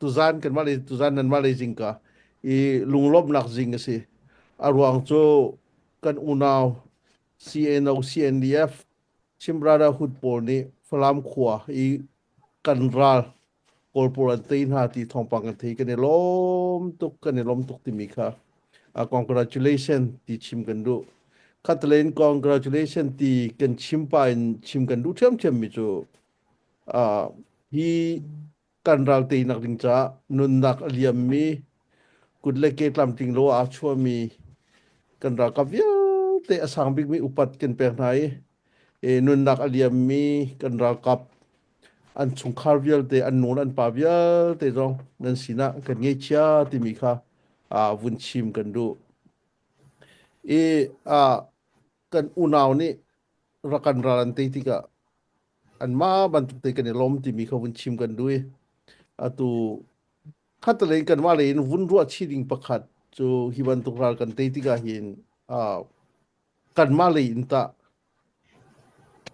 Tuzan kanmah lei tuzan nanmah lei zingka i lunglawmhnak zing a si. A ruang cu kan unau CNO CNDF Chin Brotherhood pawl nih Falam khua i kan ral Kawl pawl an tei hna ti thawngpang kan thei kan i lawm tuk kan i lawm tuk timi kha congratulation ti chim kan duh. Khatlei in congratulation ti kan chim pa in chim kan duh ṭhiamṭhiam mi cu hi kan ral teinak ding caah nunnak a liammi kut le ke tlamtling lo ah aa chuahmi kan ralkap vialte a sang bikmi upat kan pek hna i nunnak a liammi kan ralkap an chungkhar vialte an nu an pa vialte zong nan sinah kan ngeichia timi kha vun chim kan duh. I kan unau nih rak kan ral an tei tikah anmah bantuk te kan i lawm timi kha vun chim kan duh i atu khatalei kanmah lei in vun ruah chih ding pakhat cu hi bantuk ral kan tei tikah hin uh, kanmah lei in tah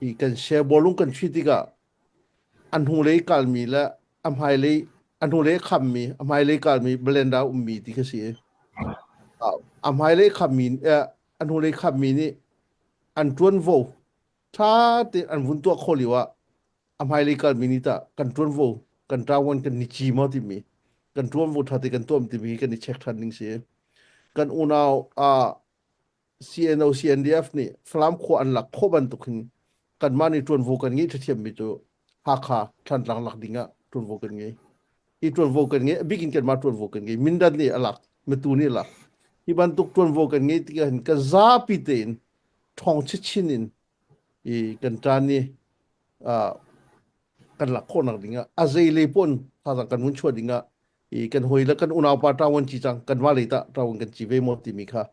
hi kan share bawlung kan chuih tikah a hnulei kalmi le a hmailei a hnulei khammi a hmailei kalmi blender ummi ti kha si a hmailei khammi a hnulei khammi nih an ṭuanvo ṭha tein an vun tuah khawh lio ah a hmailei kalmi nih tah kan ṭuanvo kan ṭawan kan ni ci maw timi kan ṭuanvo ṭha te kan tuam timi kan i check ṭhan ding si. Kan unau ah CNO CNDF nih Falam khua an lak khawh bantuk hin kanmah nih ṭuanvo kan ngeih ṭhathiammi cu Hakha Thantlang lak ding ah ṭuanvo kan ngei. Hi ṭuanvo kan ngei, a bik in kanmah ṭuanvo kan ngei. Mindat nih a lak, Matu nih a lak. Hi bantuk ṭuanvo kan ngei tikah hin kan zapi tein ṭhawng chinchin in i kan ṭan i kan lak khawhnak ding ah a zei lei pon thazaang kan vun chuah ding ah i kan hawi le kan unau pa ṭawan ci cang kan mah lei tah ṭawan kan ci ve maw timi kha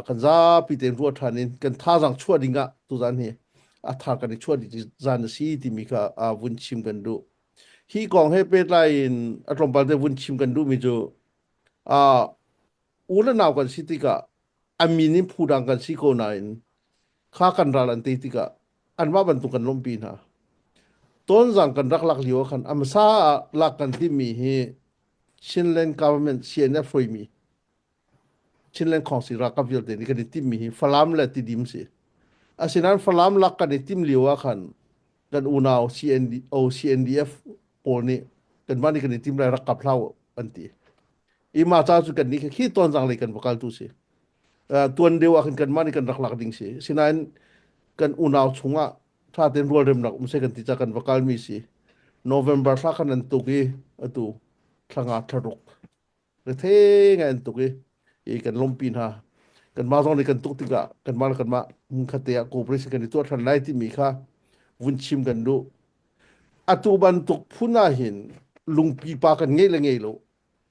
kan zapi tein ruah ṭhan in kan thazaang chuah ding ah tuzan hi a tha kan i chuah ding zan a si timi kha vun chim kan duh. Hi kong he pehtlai in a tlawmpal te vun chim kan duhmi cu u le nau kan si tikah a min in phu dang kan si ko nain kha kan ral an tei tikah anmah bantuk kan lawmhpi hna. Tonzang kan rak lak lio ah khan a hmasa ah lak kan timmi hi Chinland government CNF hruaimi Chinland Council ralkap vialte nih kan i timmi hi Falam le Tidim si. Asinain Falam lak kan i tim lio ah khan kan unau CNDO CNDF pawl nih kanmah nih kan i tim lai rak kap hlah an ti. I mah ca cu kan nih khi tonzang lei kan va kal tu si. Tuan deuh ah khan kanmah nih kan rak lak ding si. Sinain kan unau chungah ṭha tein rualremnak um seh kan ti ca kan va kalmi si. November thla khan an tuk i atu thla nga thla ruk rethe ngai an tuk i i kan lawmpi hna. Kanmah zong nih kan tuk tikah kanmah le kanmah hmunkhat te ah cooperation kan i tuah ṭhan lai timi kha vun chim kan duh. Atu bantuk phun ah hin lungpi pa kan ngeih le ngei lo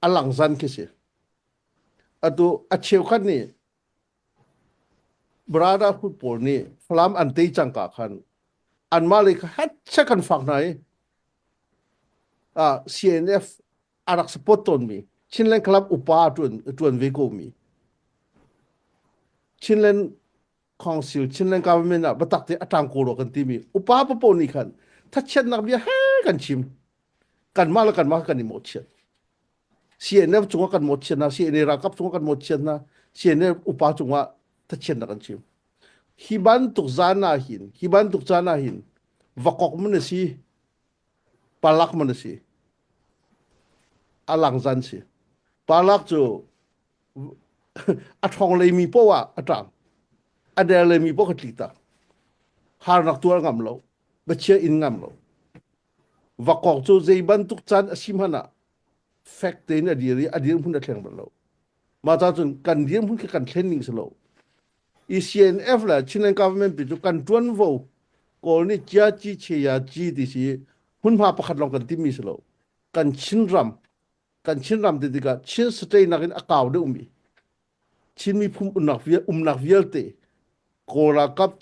a lang zan khi si. Atu a cheukhat nih Brotherhood pawl nih Falam an tei cangka khan anmah lei kha hetchet kan fak hna i CNF a rak support tawnmi Chinland Club upa ṭuan ṭuan ve komi Chinland Council Chinland Government ah biatak te a ṭang ko rua kan timi upa papoh nih khan thachiatnak bia he kan chim kanmah le kanmah kan i mawhchiat CNF cungah kan mawhchiat hna CNA ralkap cungah kan mawhchiat hna CNF upa cungah thachiatnak kan chim hi bantuk zan ah hin hi bantuk caan ah hin vakok man a si palak man a si alang zan si palak cu a ṭhawng leimi poah ah a ṭang a der leimi poah kha tli tak harnak tuar ngam lo bachia in ngam lo Vakok cu zei bantuk caan a si hmanh ah fek tein a dir i a dirhmun a thleng bal lo. Mah ca cun kan dirhmun khi kan thlen ning si lo. ECNF le Chinland government pi cu kan ṭuanvo Kawl nih cia ci che ya ci ti si hmunhma pakhat lawng kan timmi si lo. Kan Chinram kan Chinram ti tikah Chin state nakin a kau deuhmi Chin miphun umnak umnak vialte Kawl ralkap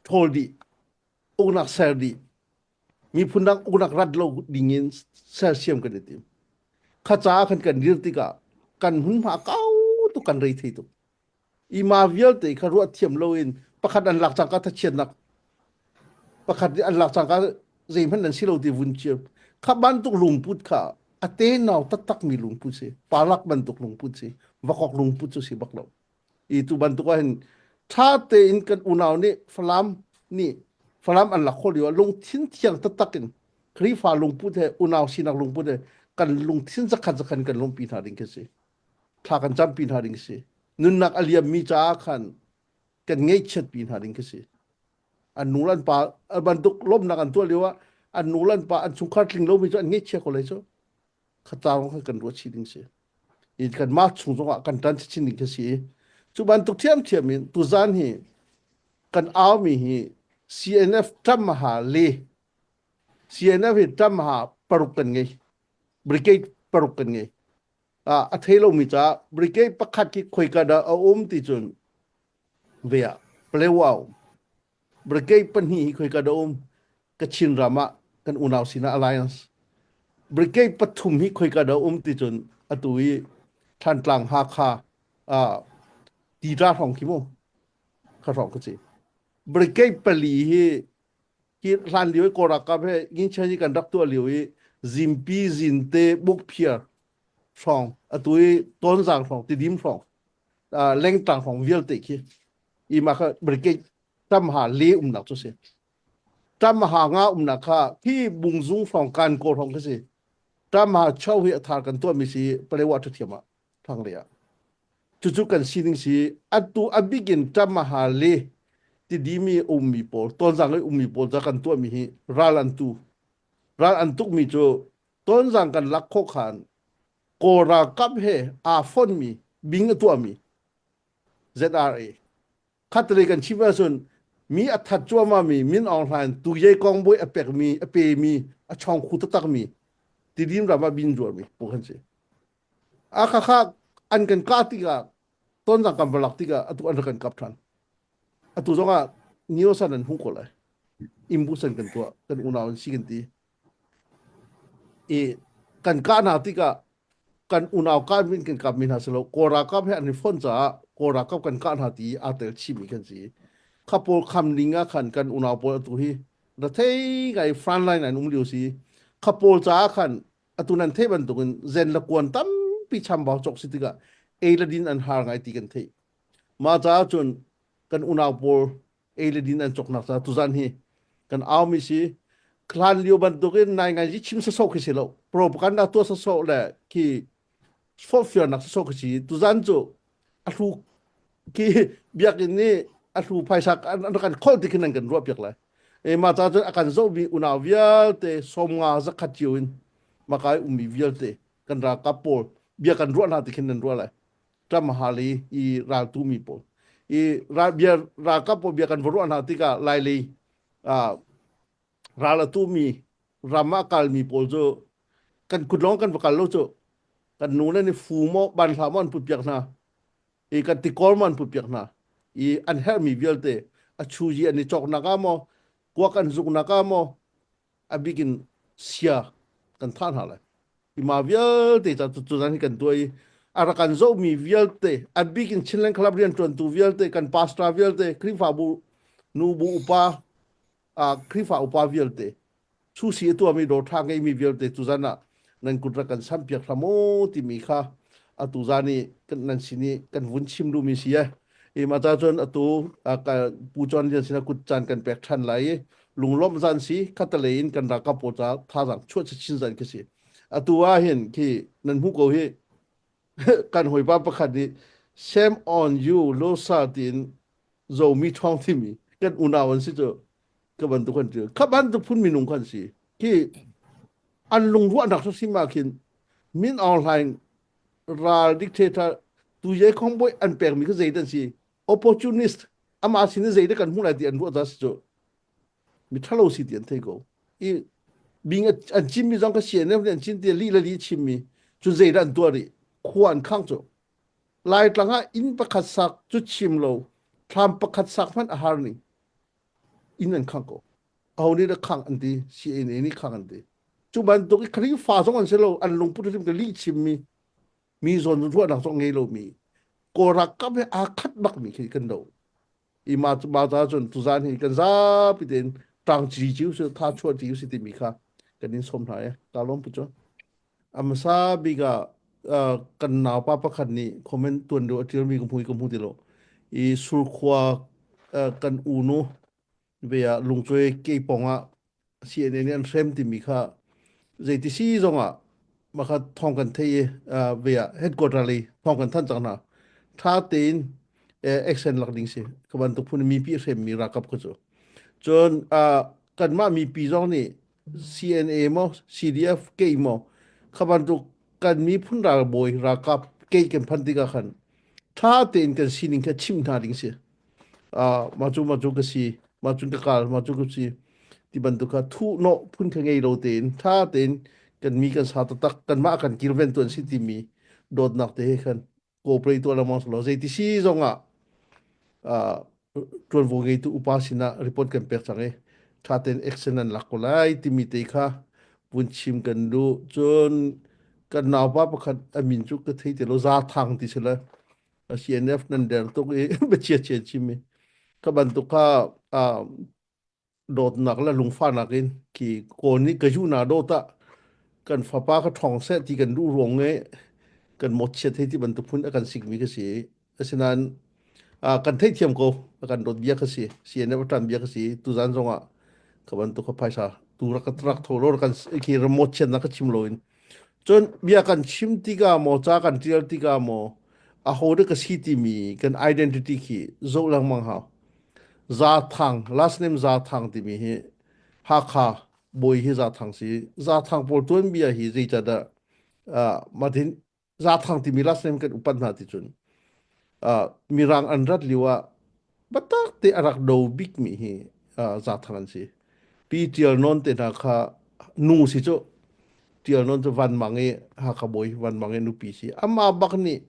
ṭhawl dih, uknak ser dih, miphun dang uknak rat lo dingin sersiam kan i tim. Kha caah khan kan dir tikah kan hmunhma kau tuk kan rei thei tuk. Ima vialte kha ruah thiam loin pakhat an lak cangka thachiatnak pakhat nih an lak cangka. Zeihmanh nan si lo ti vun chim. Kha bantuk lungput kha a tenau taktakmi lungput si. Palak bantuk lungput si. Vakok lungput cu si bak lo. I tu bantuk ah hin ṭha tein kan unau nih Falam nih Falam an lak khawh lio ah lungthin thiang taktak in Khrihfa lungput he unau sinak lungput he kan lungthin zakhat zakhan kan lungpi hna ding khi si. Thla kan campi hna ding si. Nunnak a liammi caah khan kan ngaihchiatpi hna ding khi si. An nu le an pa bantuk lawmhnak an tuah lio ah an nu le an pa an chungkhar tling lomi cu an ngaihchia ko lai cu. Kha kha kan ruah chih ding si. I kanmah chung zongah kan ṭan chin ding khi si. Cu bantuk ṭhiamṭhiam in tuzan hi kan aumi hi CNF ṭamha le CNF hi ṭamha paruk kan ngei. Brigade paruk kan ngei. A thei lomi caah brigade pakhat khi khoika dah a um ti cun ve ah Palewa a um. Brigade pahnih hi khoika dah um? Kachin ram ah kan unau sinah alliance. Brigade pathum hi khoika dah um ti cun atu i Thantlang Hakha uh, Titra hrawng khi mu kha hrawng ka ci. Brigade pali hi hi hlan lio i Kawl ralkap he Nginchen hi kan rak tuah lio i Zimpi Zinte Bukphiar hrawng atu i Tonzang hrawng Tidim hrawng uh, Lengtlang hrawng vialte khi i mah kha brigade tam ha le umnak cu si. Tam ha nga umnak kha khi bungzung hrawng kan ko hrawng khi si. Tam ha chau hi a thar kan tuahmi si Palewa ṭhathiam ah thang le ah. Cucu kan sining si atu a bikin tam ha le tidimi ummi pawl tonzang i ummi pawl ca kan tuahmi hi ral an tu. Ral an tukmi cu tonzang kan lak khawh khan Kawl ralkap he aa fonmi bing a tuahmi ZRA. Khatlei kan chim ahcun mi a that cuahmahmi Min Aung Hlaing tuyei kongbawi a pekmi a pemi a chawngkhu taktakmi Tidim ram ah bin zuarmi pu kan si. A khakha an kan kah tikah tonzang kan va lak tikah atu an rak kan kap than. Atu zongah niosan an hung ko lai. Imbusan kan tuah kan unau an si kan ti. I kan kah hna tikah kan unau kah min kan kap mi hna si lo Kawl ralkap he an i fonh caah Kawl ralkap kan kah hna ti aa tel chihmi kan si. Kha pawl kham ning ah khan kan unau pawl atu hi rathei ngai frontline an um lio si. Kha pawl caah khan atu nan theih bantukin zen le kuan tampi chambau cawk si tikah ei le din an har ngai ti kan theih. Mah caah cun kan unau pawl ei le din an cawknak caah tuzan hi kan aumi si hlan lio bantukin nai ngai ji chim sasok khi si lo propaganda tuah sasok le khi forhfialnak sasok khi si tuzan cu a hlu khi biakinn nih a hlu phaisa an kan kholh ti khin an kan ruah piak lai e ma ca cun a kan zohmi unau vialte 50 zakhat cio in makai ummi vialte kan ralkap pawl bia kan ruah hna ti khin nan ruah lai Ṭamhali i raltumi pawl i ral bia ralkap pawl bia kan va ruah hna tikah Lailei ah ral a tumi ram ah kalmi pawl cu kan kut lawng kan va kal lo cu kan nu le nih fu maw banhla maw an put piak hna i kan tikor maw an put piak hna i an herhmi vialte a chuji an i cawknak ah maw kuak an zuknak ah maw a bik in sia kan thah hna lai i mah vialte ca cu zan hi kan tuah i a rak kan zohmi vialte a bik in Chinland Club rianṭuantu vialte kan pastor vialte Khrihfabu nubu upa Khrihfa upa vialte susi a tuahmi dawr ṭha ngeimi vialte tu zan ah nan kut rak kan sampiak hram u timi kha atu zan i nan sin i kan vun chim duhmi si e i mah ca cun atu Pu John Lian sinah kut caan kan pek ṭhan lai i lunglawmh zan si khatalei in kan ralkap pawl ca thazaang chuah chin zan khi si atu ah hin khi nan hmuh ko hi kan hawipa pakhat nih shame on you losa tiin zomi ṭhawng thimi kan unau an si cu ka bantuk kan ti kha bantuk phun minung kan si khi an lungruahnak hrim ah khin Min Aung Hlaing ral dictator tu ye khong boi an pekmi kha zei dan si opportunist amah sin in zei kan hmuh lai ti an ruah ta si cu mi ṭhalo si ti an thei ko i bing an chimmi zong ka CNF nih an chin ti li le li chimmi cu zei dah an tuah rih khua an khang cu Laitlang ah inn pakhat sak cu chim lo thlam pakhat sak hmanh a har ning inn an khang ko aho nih dah khang an ti CNA nih khang an ti cu bantuk i Khrihfa zong an si lo an lungput hrim ka lih chimmi mi zawn ruahnak zong ngei lomi Kawl ralkap he aa khat bakmi khi kan do i ma ma ca cun tuzan hi kan zapi tein. Ṭang ci ci usih, tha chuah ci usih timi kha kan in sawm hna i ka lawm pu cu. A hmasa bik ah kan naupa pakhat nih comment tuan deuh a ṭialmi ka hmu i ka hmu ti lo. I Surkhua kan unu ve ah lungcuai keipong ah CNN nih an hrem timi kha zeiti si zongah makha thawng kan thei i ve ah headquarter lei thawng kan thanh cang hna. Ṭha tein action lak ding si. Ka bantuk phun mipi hremmi ralkap kha cu. Cun kanmah mipi zong nih CNA maw CDF kei maw kha bantuk kan miphun ralbawi ralkap kei kan phanh tikah khan ṭha tein kan sining kha chimh hna ding si. Mah cu mah cu ka si, mah cun ka kal, mah cu ka si ti bantuk kha thuhnawh phun kha ngei lo tein ṭha tein kan mi kan sa taktak kanmah kan kilven tu an si timi dawtnak te he khan cooperate tuah lengmang selaw zeiti si zongah ṭuanvo ngeitu upa sinah report kan pek cang i ṭha tein action an lak ko lai timi te kha vun chim kan duh. Cun kan naupa pakhat a min cu ka thei ti lo Za Thang ti si le CNF nan der tuk i biachia chia chim i ka bantuk kha dawtnak le lungfahnak in khi kawl nih ka na dawt ah kan fapa kha ṭhawng seh ti kan duh ruang i kan mawtchiat hei ti bantuk phun a kan sikmi ka si. Asinain kan theihthiam ko a kan dawt bia ka si. CNF a ṭan bia ka si. Tuzan zongah ka bantuk kha phaisa tu rak rak tho lo kan khi mawtchiatnak ka chim loin. Cun bia kan chim tikah maw ca kan ṭial tikah maw aho dah ka si timi kan identity khi zoh lengmang hau. Za Thang, last name Za Thang timi hi Hakha bawi hi Za Thang si. Za Thang pawl tuanbia hi zeicadah uh, matin Za Thang timi last name kan upat hna ti cun uh, Mirang an rat lio ah batak te a rak do bikmi hi uh, Za Thang an si. Pi Tial Non te hna kha nu si cu Tial Non cu Van Mang i Hakha bawi Van Mang i nupi si. Amah bak nih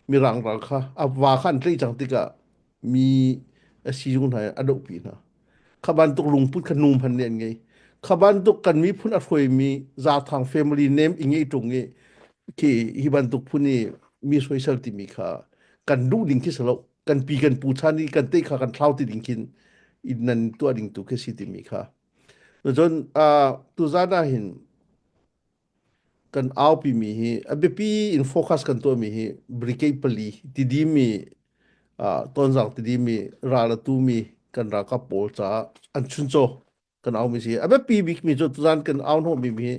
Mirang ral kha a va kha an tlaih cang tikah mi a sizung hna a dohpi hna. Kha bantuk lungput kha nu hmanh nih an ngei. Kha bantuk kan miphun a hruaimi Zathang family name i ngei ṭung i khi hi bantuk phun i mi soisel timi kha kan duh ding khi si lo. Kan pi kan pu chan i kan te kha kan thlau ti ding khin in nan tuah ding tu khi si timi kha. Cun uh, tuzan ah hin kan aupimi hi a biapi in focus kan tuahmi hi brigade pali tidimi tonzang tidimi ral a tumi kan ralkap pawl caah an chuncaw kan aumi si a biapi bikmi cu tuzan kan au hnawhmi hi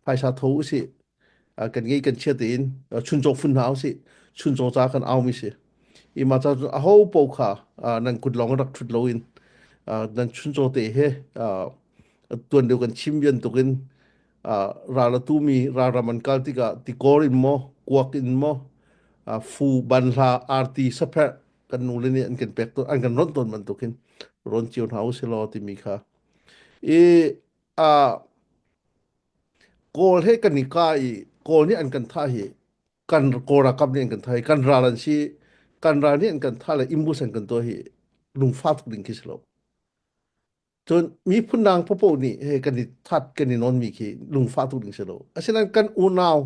phaisa tho usih kan ngei kan chia tein chuncaw fun hna usih chuncaw ca kan aumi si i ma ca cun aho po kha nan kut lawng rak thut loin nan chuncaw te he tuan deuh kan chim bantukin ral a tumi ralram an kal tikah tikor in maw kuak in maw fu banhla arti sapherh kan nule nih an kan pek tawn an kan ronh tawn bantukin rawn cio hna usih law timi kha i kawl he kan i ka i kawl nih an kan thah hi kan kawl ralkap nih an kan thah hi kan ral an si kan ral nih an kan thah le imbus an kan tuah hi lungfak tuk ding khi si lo. Cun miphun dang paohpaoh nih he kan i that kan i nawnmi khi lungfah tuk ding si lo. Asinain kan unau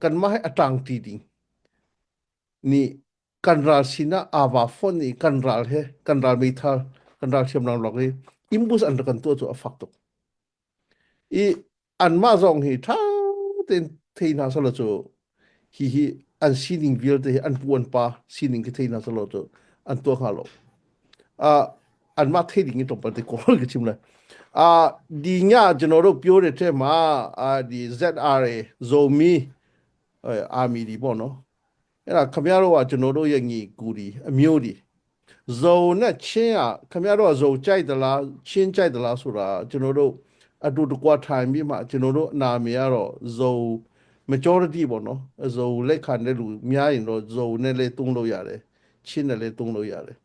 kanmah he a ṭangṭi ding nih kan ral sinah aa va fonh i kan ral he kan ral meithal kan ral hriamnam lak i imbus an rak kan tuah cu a fak tuk. I anmah zong hi ṭha tein thei hna selaw cu hihi an sining vialte hi an pu an pa sining khi thei hna selaw cu an tuah hnga lo. Uh, anmah thei ding in tlawmpal te kawl ka chim lai. Uh, di nya ကျွန်တော်တို့ပြောတဲ့ထဲမှာအာဒီ ZRA ဇိုမီအာမီဒီပေါ့နော် အဲ့ဒါခမရတို့ကကျွန်တော်တို့ရဲ့ညီကူဒီအမျိုးဒီဇုံနဲ့ချင်းอ่ะခမရတို့ကဇုံကြိုက်သလားချင်းကြိုက်သလားဆိုတာကျွန်တော်တို့အတူတကွထိုင်ပြီးမှကျွန်တော်တို့အနာမည်ကတော့ဇုံ majority ပေါ့နော်ဇုံလက်ခံတဲ့လူများရင်တော့ဇုံနဲ့လည်းတုံးလို့ရတယ်ချင်းနဲ့လည်းတုံးလို့ရတယ်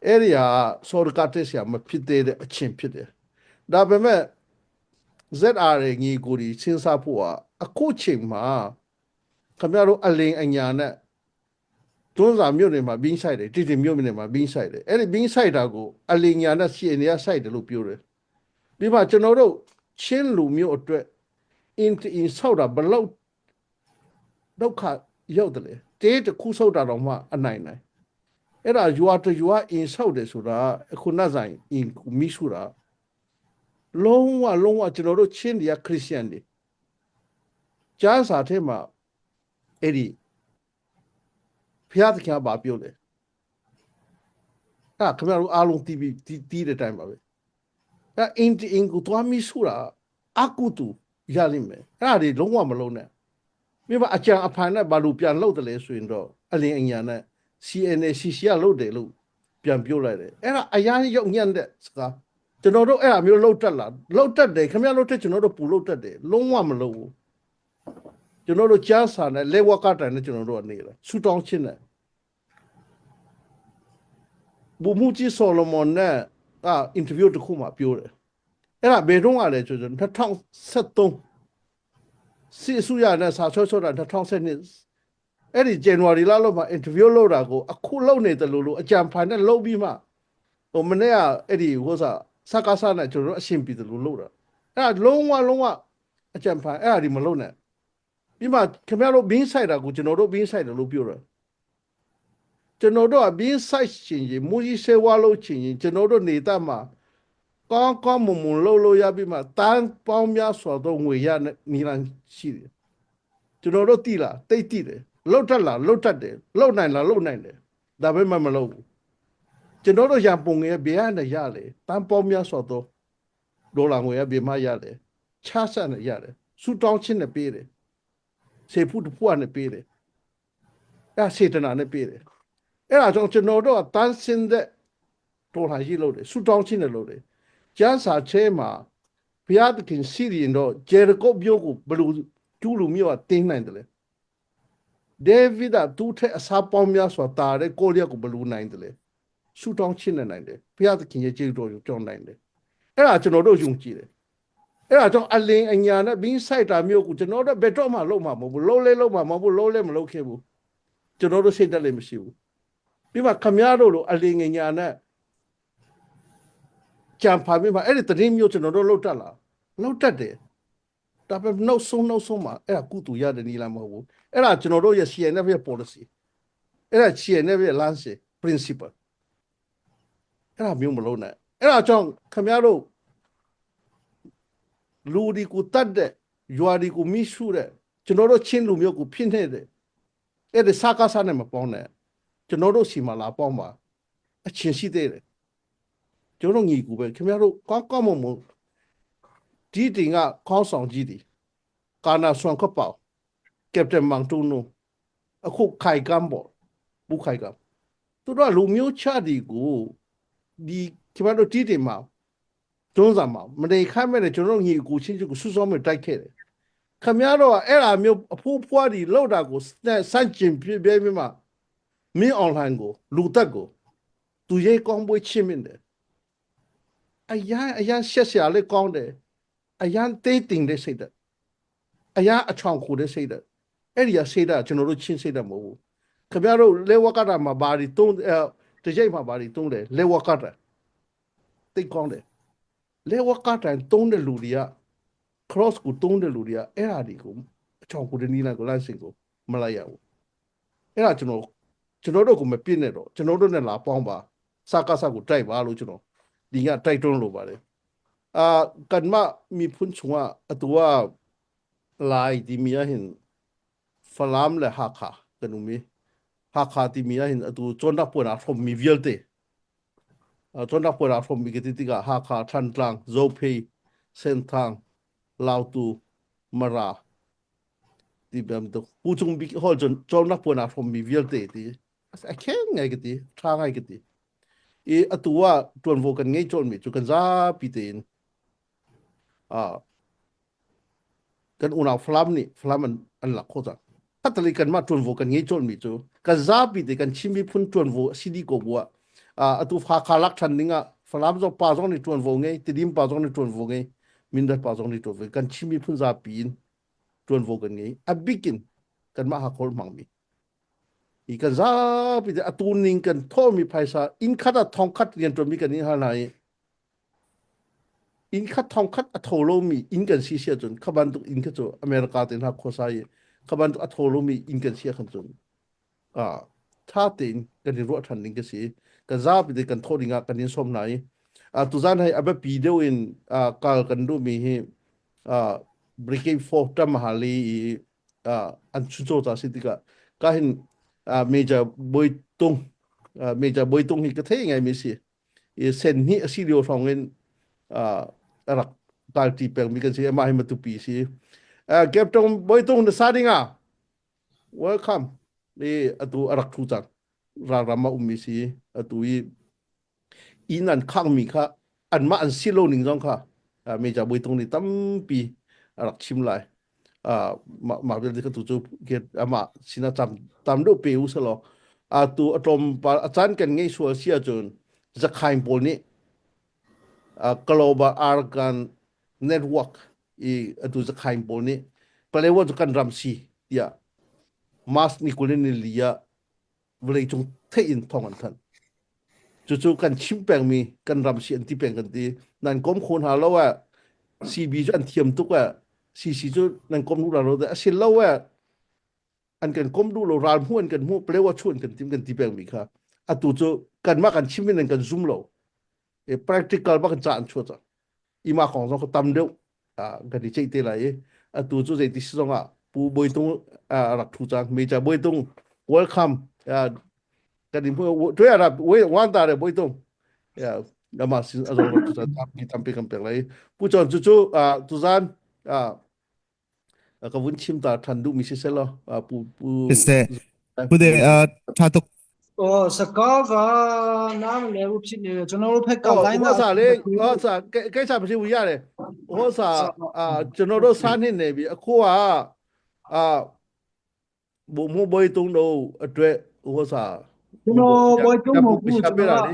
အဲ့ဒီဟာစောရကတက်ဆရာမဖြစ်သေးတဲ့အချင်းဖြစ်တယ်ဒါပေမဲ့ ZR ညီကိုဒီစဉ်းစားဖို့ကအခုချိန်မှာ ခင်ဗျားတို့အလင်အညာနဲ့တွန်းစာမြို့နယ်မှာဘင်းဆိုင်တယ်တိတိမြို့နယ်မှာဘင်းဆိုင်တယ်အဲ့ဒီဘင်းဆိုင်တာကိုအလင်ညာနဲ့စီနေရဆိုင်တယ်လို့ပြောတယ်ပြီးမှကျွန်တော်တို့ချင်းလူမျိုးအတွက်အင်အင်ဆောက်တာဘလောက်ဒုက္ခရောက်တယ်လေတေးတစ်ခုဆောက်တာတော့မှအနိုင်နိုင်အဲ့ဒါရွာတရွာအင်ဆောက်တယ်ဆိုတာအခုနဆိုင်အင်မိရှုတာ လုံးဝလုံးဝကျွန်တော်တို့ချင်းတွေကခရစ်ယာန်တွေကျမ်းစာထဲမှာအဲ့ဒီဘုရားသခင်ကဘာပြောလဲအဲ့ခင်ဗျားတို့အားလုံးတီးပြီးတီးတဲ့အတိုင်းပါပဲအဲ့အင်တီအင်ကိုသွားမိဆိုတာအကုတူရလိမ့်မယ်အဲ့ဒါတွေလုံးဝမလုံးနဲ့မိဘအကြံအဖန်နဲ့ဘာလို့ပြန်လှုပ်တယ်လဲဆိုရင်တော့အလင်းအညာနဲ့ CNA CC ကလှုပ်တယ်လို့ပြန်ပြောလိုက်တယ်အဲ့ဒါအရန်ရုပ်ညံ့တဲ့စကားကျွန်တော်တို့အဲ့ဒါမျိုးလှုပ်တက်လာလှုပ်တက်တယ်ခင်ဗျားတို့တက်ကျွန်တော်တို့ပူလှုပ်တက်တယ်လုံးဝမလှုပ်ဘူးကျွန်တော်တို့ကြားစာနဲ့လက်ဝကတန်နဲ့ကျွန်တော်တို့ကနေတယ်ဆူတောင်းချင်းနဲ့ဘူမူကြီးဆော်လမွန်နဲ့အာအင်တာဗျူးတစ်ခုမှပြောတယ်အဲ့ဒါဘယ်တော့မှလဲဆိုတော့2073စစ်အစိုးရနဲ့စာချောချောတာ2012အဲ့ဒီ January လလောက်မှာ interview လုပ်တာကိုအခုလုပ်နေတယ်လို့လို့အကြံဖန်နဲ့လုပ်ပြီးမှဟိုမနေ့ကအဲ့ဒီဟိုစားစကားစားနဲ့ကျွန်တော်တို့အရှင်ပြည်တယ်လို့လုပ်တာအဲ့ဒါလုံးဝလုံးဝအကြံဖန်အဲ့ဒါဒီမလုပ်နဲ့ပြီးမှခင်ဗျားတို့ဘင်းဆိုင်တာကိုကျွန်တော်တို့ဘင်းဆိုင်တယ်လို့ပြောတယ်ကျွန်တော်တို့ကဘင်းဆိုင်ရှင်ရင်မူကြီးဆေဝါလို့ချင်ရင်ကျွန်တော်တို့နေတာမှာကောင်းကောင်းမွန်မွန်လုပ်လို့ရပြီးမှတန်းပေါင်းများစွာသောငွေရနေလန်ရှိတယ်ကျွန်တော်တို့တိလားတိတ်တိတယ်လှုပ်တတ်လားလှုပ်တတ်တယ်လှုပ်နိုင်လားလှုပ်နိုင်တယ်ဒါပေမဲ့မလှုပ်ဘူးကျွန်တော်တို့ရပုံငယ်ဘယ်ကနေရလဲတန်ပေါင်းများစွာသောဒေါ်လာငွေရဘယ်မှရလဲချားဆက်နဲ့ရတယ်ဆူတောင်းချင်းနဲ့ပေးတယ်စေဖုတဖုနဲ့ပေးတယ်အဲ့စေတနာနဲ့ပေးတယ်အဲ့ဒါကြောင့်ကျွန်တော်တို့ကတန်းစင်းတဲ့ဒေါ်လာကြီးလို့တယ်ဆူတောင်းချင်းနဲ့လို့တယ်ကျန်းစာချဲမှာဘုရားသခင်စီရင်တော့ဂျေရကုတ်မျိုးကိုဘလူကျူးလူမျိုးကတင်းနိုင်တယ်လေဒေးဗစ်ကသူ့ထက်အစားပေါင်းများစွာတာတဲ့ကိုလျက်ကိုဘလူနိုင်တယ်လေဆူတောင်းချင်းနဲ့နိုင်တယ်ဘုရားသခင်ရဲ့ကျေးဇူးတော်ကိုကြောင်းနိုင်တယ်အဲ့ဒါကျွန်တော်တို့ယုံကြည်တယ်အဲ့ဒါကြောင့်အလင်အညာနဲ့ဘင်းဆိုင်တာမျိုးကိုကျွန်တော်တို့ဘယ်တော့မှလုပ်မှာမဟုတ်ဘူးလုံးလဲလုံးမှာမဟုတ်ဘူးလုံးလဲမလုပ်ခဲ့ဘူးကျွန်တော်တို့စိတ်တက်လည်းမရှိဘူးပြီးမှခမည်းတော်လိုအလင်အညာနဲ့ကြံဖာပြီးမှအဲ့ဒီတရင်မျိုးကျွန်တော်တို့လှုပ်တတ်လားလှုပ်တတ်တယ်ဒါပေမဲ့နှုတ်ဆုံးနှုတ်ဆုံးမှာအဲ့ဒါကုတူရတဲ့နီလာမဟုတ်ဘူးအဲ့ဒါကျွန်တော်တို့ရဲ့ CNF ရဲ့ policy အဲ့ဒါ CNF ရဲ့ lance principle အဲ့ဒါမျိုးမလုပ်နဲ့အဲ့ဒါကြောင့်ခမည်းတော်လူဒီကိုတတ်တဲ့ရွာဒီကိုမိရှုတဲ့ကျွန်တော်တို့ချင်းလူမျိုးကိုဖြစ်နေတဲ့အဲ့ဒီစကားစားနဲ့မပေါင်းနဲ့ကျွန်တော်တို့စီမလာပေါင်းပါအချင်းရှိသေးတယ်ကျွန်တော်ညီကူပဲခင်ဗျားတို့ကောင်းကောင်းမွန်မွန်ဒီတင်ကခေါင်းဆောင်ကြီးဒီကာနာဆွန်ခပောကပတိန်မောင်တူနိုအခုခိုင်ကမ်ဘောဘူခိုင်ကမ်သူတို့ကလူမျိုးချဒီကိုဒီခင်ဗျားတို့တီးတင်မှာတွန်းစာမှာမနေခိုင်းမဲ့ကျွန်တော်ညီကူချင်းချင်းကိုဆူဆောင်းမဲ့တိုက်ခဲ့တယ်ခင်ဗျားတို့ကအဲ့ဒါမျိုးအဖိုးဖွားဒီလောက်တာကိုစန့်ကျင်ပြပြပြမှာမင်းအွန်လိုင်းကိုလူတက်ကိုသူရဲကောင်းပွဲချင်းမြင်တယ်အရန်အရန်ရှက်စရာလေးကောင်းတယ်အရန်တေးတင်တဲ့စိတ်တဲ့အရန်အချောင်ခိုတဲ့စိတ်တဲ့အဲ့ဒီကစိတ်တဲ့ကျွန်တော်တို့ချင်းစိတ်တဲ့မဟုတ်ဘူးခင်ဗျားတို့လေဝကတာမှာဘာဒီတုံးအဲတကြိတ်မှာဘာဒီတုံးတယ်လေဝကတာတိတ်ကောင်းတယ်လေဝကတာတုံးတဲ့လူတွေက cross ကိုတုံးတဲ့လူတွေကအဲ့ဟာဒီကိုအချောင်ကိုတဲ့နီးလိုက်ကိုလိုက်စင်ကိုမလိုက်ရဘူးအဲ့ဒါကျွန်တော်ကျွန်တော်တို့ကိုမပြစ်နဲ့တော့ကျွန်တော်တို့နဲ့လာပေါင်းပါစကားစကိုတိုက်ပါလို့ကျွန်တော်ဒီကတိုက်တွန်းလိုပါတယ်အာကန်မမိဖုန်ချုံအတူဝလိုက်ဒီမီယဟင်ဖလမ်လေဟာခါကနုမီဟာခါဒီမီယဟင်အတူချွန်ဒပွနာဖမီဗီလ်တေချွန်ဒပွနာဖမီကတိတိကဟာခါထန်တလန်ဇိုဖေစန်ထန်လောတူမရာဒီဘမ်တော့ပူချုံဘီဟောဂျွန်ချွန်ဒပွနာဖမီဗီလ်တေတီအခဲငယ်ကတိထားငယ်ကတိ i atua tuan vo kan ngei chol mi chu kan za pi tin a kan una flam ni flam an an la kho cha khatali kan ma tuan vo kan ngei chol mi chu kan za pi te kan chimi phun tuan vo cd ko bua a atu pha kha lak than ninga flam zo pa zong ni tuan vo ngei tidim pa zong ni tuan vo ngei mindat pa zong ni tuan vo kan chimi phun za pi in tuan vo kan ngei a bikin kan ma ha khol mang mi อีกันซาปิอตูนิงกันท่อมีไพศาอินคัดทองคัดเรียนตัวมีกันนี่ฮะไหนอินคัดทองคัดอโทโลมีอินกันซีเสียจนขบันตุอินคัดอเมริกาเต็นฮักโคไซขบันตุอโทโลมีอินกันเสียขันจนอ่าถ้าตินกันที่รัวทันนิงกันสีกันซาปิเดกันโทดิงะกันนินสมไหน Tuzan hei a biapi deuh in kal kan duhmi hi Brigade 4 Tamahali i an chuncaw ca si tikah ka hin Major Bawi Tung Major Bawi Tung hi ka thei ngaimi si. I sen hnih a si lio hrawng in a rak kalṭi pengmi kan si. Amah hi Matupi si. Captain Bawi Tung na sa ding ah welcome. I atu a rak ṭhu cang. Ralram ah ummi si. Atu i inn an khangmi kha anmah an si lo ning zong kha Major Bawi Tung nih tampi a rak chim lai. Mah vialte kha tu cu amah sinah tam tam deuh pe u selaw atu a tlawmpal a caan kan ngei sual si ahcun Zakhain pawl nih Global Argan Network i atu Zakhain pawl nih Palewa cu kan ram si tiah March ni 24 ah vawleicung theih in thawng an thanh. Cucu kan chim pengmi kan ram si an ti peng kan ti. Nan kom kho hna lo ah CB cu an thiam tuk ah CC cu nan kom duh lo a si lo ah an kan kom duh lo ral hmu an kan hmu plewa chu an kan tim kan ti pengmi kha atu cu kanmah kan chim in an kan zum lo. E practical bak in ca an chuah cang. Ima kong zong ka tam deuh kan i ceih te lai i atu cu zeiti si zong ah Pu Bawi Tung rak thu cang Major Bawi Tung welcome kan in tuya ra wan ta re Bawi Tung ya ama sin azong rak thu cang tampi tampi kan pek lai Pu Chon cu cu tuzan ka vun chim ta than duh mi si selo pu pu Siseh pu de tha tuk 哦，是搞个哪个来我批的，ကျွန်တော်တို့ဖက်က အော် လိုင်း ဟော က စာလေဟောစာကိစ္စမရှိဘူးရတယ်ဟောစာအာကျွန်တော်တို့စားနေနေပြီအခုကအာဘုံမဘွေးတုံးတို့အတွက်ဟောစာ ကျွန်တော်ဘွိုက်တုံးမဟုတ်ဘူး ရှာ ကျွန်တော်က ပေးတာလေ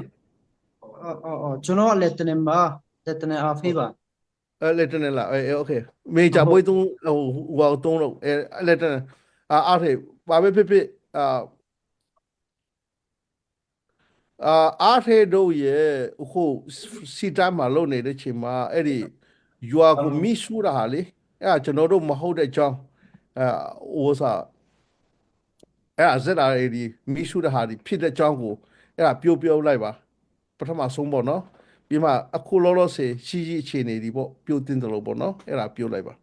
အော်အော်ကျွန်တော်ကလက်တနေပါလက်တနေအာဖေးပါ အဲလက်တနေလားအဲโอเคမေဂျာဘွေးတုံးဟိုဟိုတုံးတော့အဲလက်တနေအာအားထေဘာပဲဖြစ်ဖြစ်အာ အာအားထေတို့ရဲ့အခုစီတမ်းမှာလုပ်နေတဲ့ချိန်မှာအဲ့ဒီရွာကိုမိရှုတာဟာလေအဲ့ဒါကျွန်တော်တို့မဟုတ်တဲ့အကြောင်းအဲဟိုစားအဲ့ဒါ ZRA ဒီမိရှုတာဟာဒီဖြစ်တဲ့အကြောင်းကိုအဲ့ဒါပြောပြောလိုက်ပါပထမဆုံးပေါ့နော်ပြီးမှအခုလောလောဆယ်ရှိရှိအခြေအနေဒီပေါ့ပြုတ်တင်တယ်လို့ပေါ့နော်အဲ့ဒါပြောလိုက်ပါ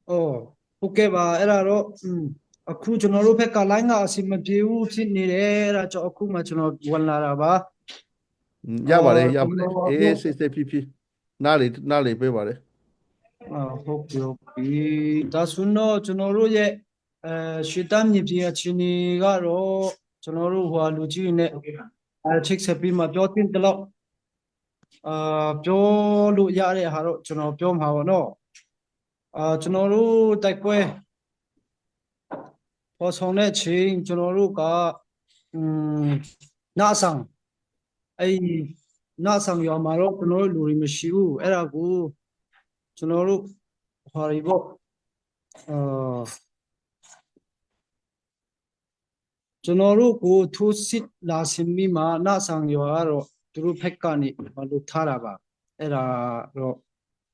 အော်ဟုတ်ကဲ့ပါအဲ့ဒါတော့อืมအခုကျွန်တော်တို့ဖက်ကလိုင်းကအဆင်မပြေဘူးဖြစ်နေတယ်အဲ့ဒါကြောင့်အခုမှကျွန်တော်ဝင်လာတာပါ ရပါတယ် အော် ရပါတယ် ကျွန်တော် အေးစိတ်စိတ်ဖြစ်ဖြစ်နားလေနားလေပေးပါတယ် အာဟုတ်ပြီဟုတ်ပြီဒါဆိုတော့ကျွန်တော်တို့ရဲ့အဲရွှေတမ်းမြေပြင်အခြေအနေကတော့ကျွန်တော်တို့ဟိုဟာလူကြီးတွေနဲ့အဲချိတ်ဆက်ပြီးမှပြောတင်တလို့အာပြောလို့ရတဲ့ဟာတော့ကျွန်တော်ပြောမှာပါနော်အာကျွန်တော်တို့တိုက်ပွဲပေါ်ဆောင်တဲ့ချိန်ကျွန်တော်တို့ကอืมနာဆောင်အဲ့နာဆောင်ရွာမှာတော့ကျွန်တော်တို့လူတွေမရှိဘူးအဲ့ဒါကိုကျွန်တော်တို့ဟာဒီပေါ့အာကျွန်တော်တို့ကိုထိုးစစ်လာစင်ပြီးမှနာဆောင်ရွာကတော့သူတို့ဖက်ကနေမလုပ်ထားတာပါအဲ့ဒါတော့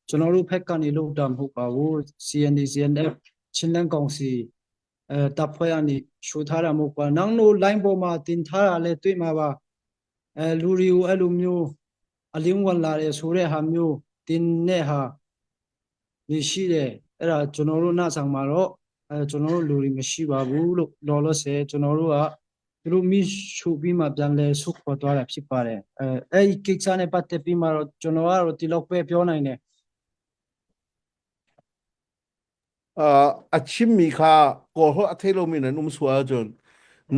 ကျွန်တော်တို့ဖက်ကနေလုပ်တာမဟုတ်ပါဘူး CND CNF ချင်းလန်းကောင်စီအဲတပ်ဖွဲ့ကနေရှိုးထားတာမဟုတ်ပါနောက်လို့ line ပေါ်မှာတင်ထားတာလဲတွေ့မှာပါအဲလူတွေကိုအဲ့လိုမျိုးအလင်းဝင်လာတယ်ဆိုတဲ့ဟာမျိုးတင်တဲ့ဟာနေရှိတယ်အဲ့ဒါကျွန်တော်တို့နားဆောင်မှာတော့အဲကျွန်တော်တို့လူတွေမရှိပါဘူးလို့လောလောဆယ်ကျွန်တော်တို့ကသူတို့မိရှုပြီးမှပြန်လဲဆုတ်ခေါ်သွားတာဖြစ်ပါတယ်အဲအဲ့ဒီကိစ္စနဲ့ပတ်သက်ပြီးမှတော့ကျွန်တော်ကတော့ဒီလောက်ပဲပြောနိုင်တယ် အာအချင်းမီခါကိုဟောအထေလိုမီနနုံဆွာဂျွန်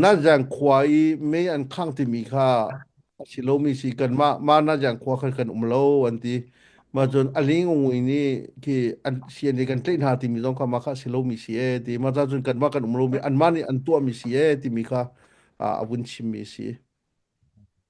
နာဂျန်ခွာဤမေအန်ခန့်တီမီခါအစီလိုမီစီကန်မမာနာဂျန်ခွာခကန်อุมโลอันตีมาจนอลิงงุยนี่ที่อันเซียนกันเล่นหาตีมีต้องคำมาคาซิโลมีเสียตีมาจนกันมากันอุมโลมีอันมานี่อันตัวมีเสียตีมีคาอ่าอวุนชิมมีเสีย